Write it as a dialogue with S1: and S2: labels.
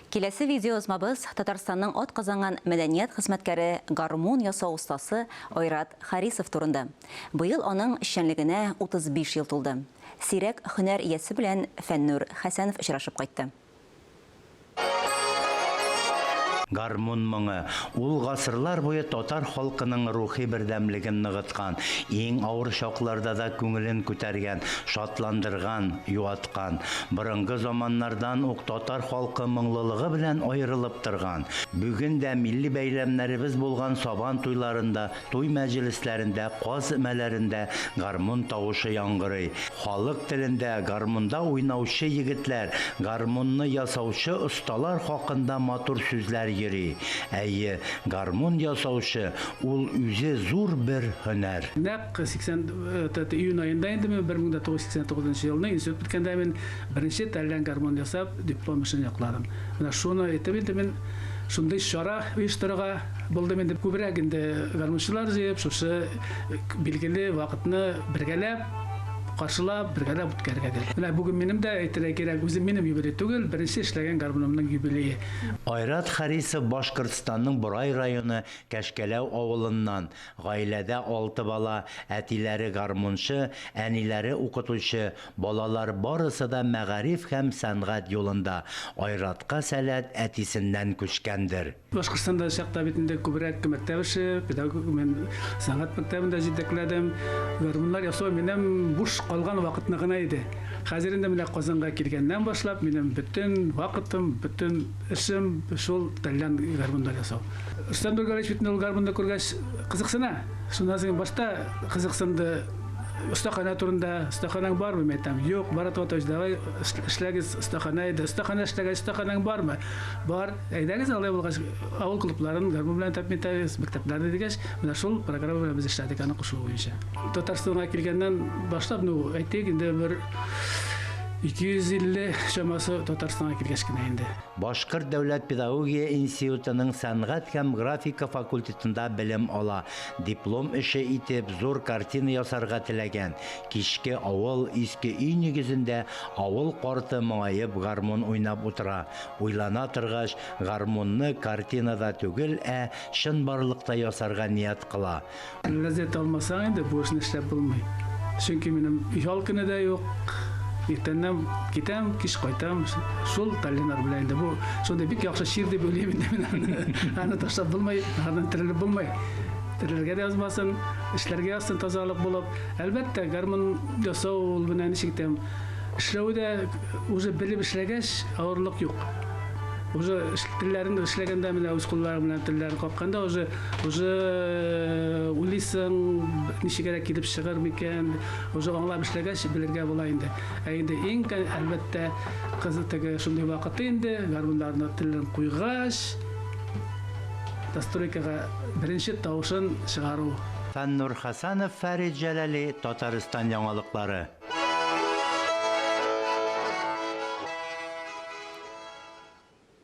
S1: Киләсе видеоязмабыз Татарстанның атказанган мәдәният хезмәткәре, гармун ясау остасы Айрат Харисов турында. Быел аның эшчәнлегенә 35 ел тулды. Сирәк һөнәр иясе белән Фәннүр Хәсәнов очрашып кайтты.
S2: Гармун моңы, ул гасырлар буе татар халкының рухи бердәмлеген ныгыткан, иң авыр чакларда да күңелен күтәргән, шатландырган, юаткан. Борынгы заманнардан ук татар халкы моңлылыгы белән аерылып торган. Бүген дә милли бәйрәмнәребез булган Сабан туйларында, туй мәҗлесләрендә, каз өмәләрендә гармун тавышы яңгырый. Халык телендә гармунда уйнаучы егетләр, гармунны ясаучы осталар хакында матур сүзләр йөри. Әйе, гармун ясаучы, ул үзе зур бер һөнәр.
S3: Нәкъ 80 июнь аенда инде мин 1989 нчы елны институт беткәндә мин беренче тальян гармун ясап диплом эшен якладым. Менә шуны әйтеп инде мин шундый чара оештырырга булдым инде. Күбрәк инде гармунчылар җыеп, шушы билгеле вакытны бергәләп каршылап, бергәләп үткәрергә дип. Менә бүген минем дә әйтергә кирәк, үзем минем юбилей түгел, беренче эшләгән гармунымның юбилее.
S2: Айрат Харисов Башкортстанның Борай районы Кәшкәләү авылыннан. Гаиләдә алты бала, әтиләре гармунчы, әниләре укытучы, балалар барысы да мәгариф һәм сәнгать юлында. Айратка сәләт әтисеннән күчкәндер.
S3: Башкортстанда чакта бит инде күбрәк мәктәп эше, педагог, мин сәнгать мәктәбен дә җитәкләдем. Гармуннар ясау минем буш калган вакытны гына иде. Хәзер инде менә Казанга килгәннән башлап минем бөтен вакытым, бөтен эшем шул тальян гармуннар ясау. Рөстәм Нургалиевич бит инде ул гармунны күргәч кызыксына. Шуннан соң башта кызыксынды. Остаханә турында, остаханаң бармы, мин әйтәм, юк, Марат Ватович, давай эшләгез остаханә иде. Остаханә эшләгәч, остаханаң бармы? Бар. Әйдәгез, алай булгач, авыл клубларын гармун белән тәэмин итәбез, мәктәпләрне дигәч, менә шул программа белән без эшләдек аны кушылу буенча. Татарстанга килгәннән башлап, ну, әйтик, инде бер 250 чамасы Татарстанга килгәч кенә инде.
S2: Башкорт дәүләт педагогия институтының сәнгать һәм графика факультетында белем ала. Диплом эше итеп зур картина ясарга теләгән. Кичке авыл, иске өй нигезендә авыл карты моңаеп гармун уйнап утыра. Уйлана торгач, гармунны картинада түгел, ә чынбарлыкта ясарга ният кыла.
S3: Ләззәт алмасаң инде, бу эшне эшләп булмый. Чөнки минем ял көне дә юк. Иртәннән китәм, кич кайтам. Шул тальяннар белән инде. Бу шундый бик яхшы чир дип уйлыйм инде мин аны. Аны ташлап булмый, аннан терелеп булмый. Терелергә дә язмасын, эшләргә язсын тазалык булып. Әлбәттә, гармун ясау ул менә ничек әйтәм, Эшләве дә уже белеп эшләгәч, авырлык юк. Уже телләрен эшләгәндә менә үз кулларың белән телләрен какканда уже уже уйлыйсың, ничегрәк килеп чыгыр микән, уже аңлап эшләгәч белергә була инде. Ә инде иң әлбәттә кызы теге шундый вакыты инде, гармуннарны телләрен куйгач, настройкага беренче тавышын чыгару.
S2: Фәннур Хәсәнов, Фәрит Җәләли, Татарстан яңалыклары.